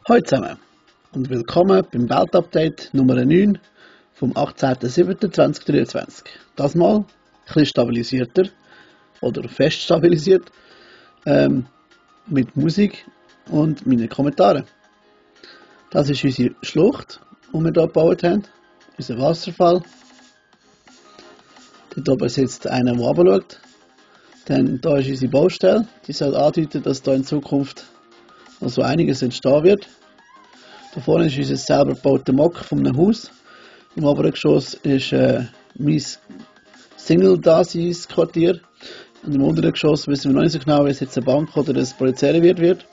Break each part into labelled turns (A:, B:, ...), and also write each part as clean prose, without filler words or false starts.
A: Hallo zusammen und willkommen beim Weltupdate Nummer 9 vom 18.07.2023. Das mal ein bisschen stabilisierter oder fest stabilisiert mit Musik und meinen Kommentaren. Das ist unsere Schlucht, die wir hier gebaut haben, unser Wasserfall. Dort oben sitzt einer, der runterschaut. Dann hier ist unsere Baustelle, die soll andeuten, dass da in Zukunft noch so einiges entstehen wird. Da vorne ist unser selber gebauter Mock von einem Haus. Im oberen Geschoss ist mein Single-Daseinsquartier. Und im unteren Geschoss wissen wir noch nicht so genau, ob es jetzt eine Bank oder ein Polizeirevier wird.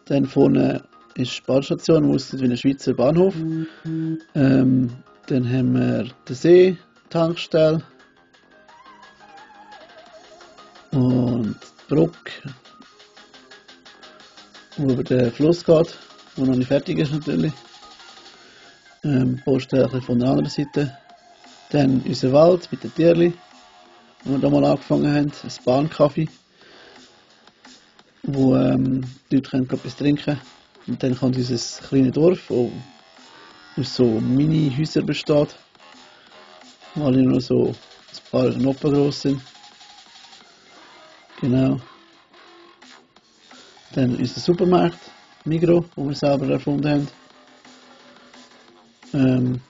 A: Dann vorne ist die Bahnstation, die aussieht wie ein Schweizer Bahnhof. Dann haben wir den See, die Tankstelle und die Brücke, die über den Fluss geht, die noch nicht fertig ist natürlich. Baustelle von der anderen Seite. Dann unser Wald mit den Tierchen, wo wir hier mal angefangen haben, ein Bahncafé, wo die Leute etwas trinken können. Und dann kommt unser kleines Dorf, das aus so Mini-Häusern besteht, die alle nur so ein paar Noppen groß sind. Genau. Dann unser Supermarkt, Migros, den wir selber erfunden haben.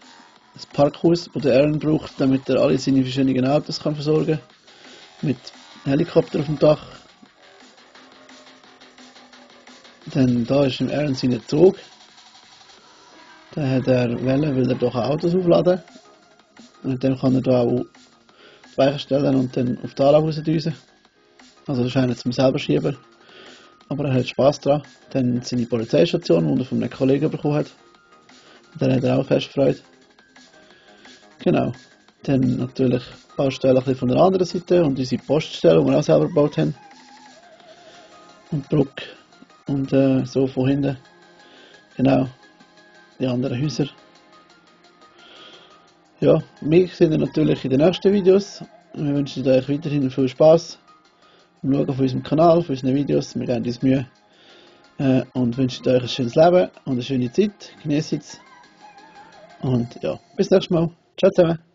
A: Das Parkhaus, das der Aaron braucht, damit er alle seine verschiedenen Autos kann versorgen kann. Mit Helikopter auf dem Dach. Dann da ist im Aaron sein Zug. Den hat er wählen, weil er doch Autos aufladen kann. Und dann kann er da auch Weichen stellen und dann auf die Anlage rausdüsen. Also das ist einer zum selber schieben. Aber er hat Spass daran. Dann seine Polizeistation, die er von einem Kollegen bekommen hat. Dann hat er auch fest Freude. Genau. Dann natürlich Baustelle von der anderen Seite und unsere Poststelle, die wir auch selber gebaut haben. Und die Brücke. Und so von hinten. Genau. Die anderen Häuser. Ja, wir sehen wir natürlich in den nächsten Videos. Wir wünschen euch weiterhin viel Spass. Wir schauen auf unserem Kanal, auf unseren Videos. Wir geben uns Mühe. Und wünschen euch ein schönes Leben und eine schöne Zeit. Genießt es. Und ja, bis nächstes Mal. Ciao zusammen.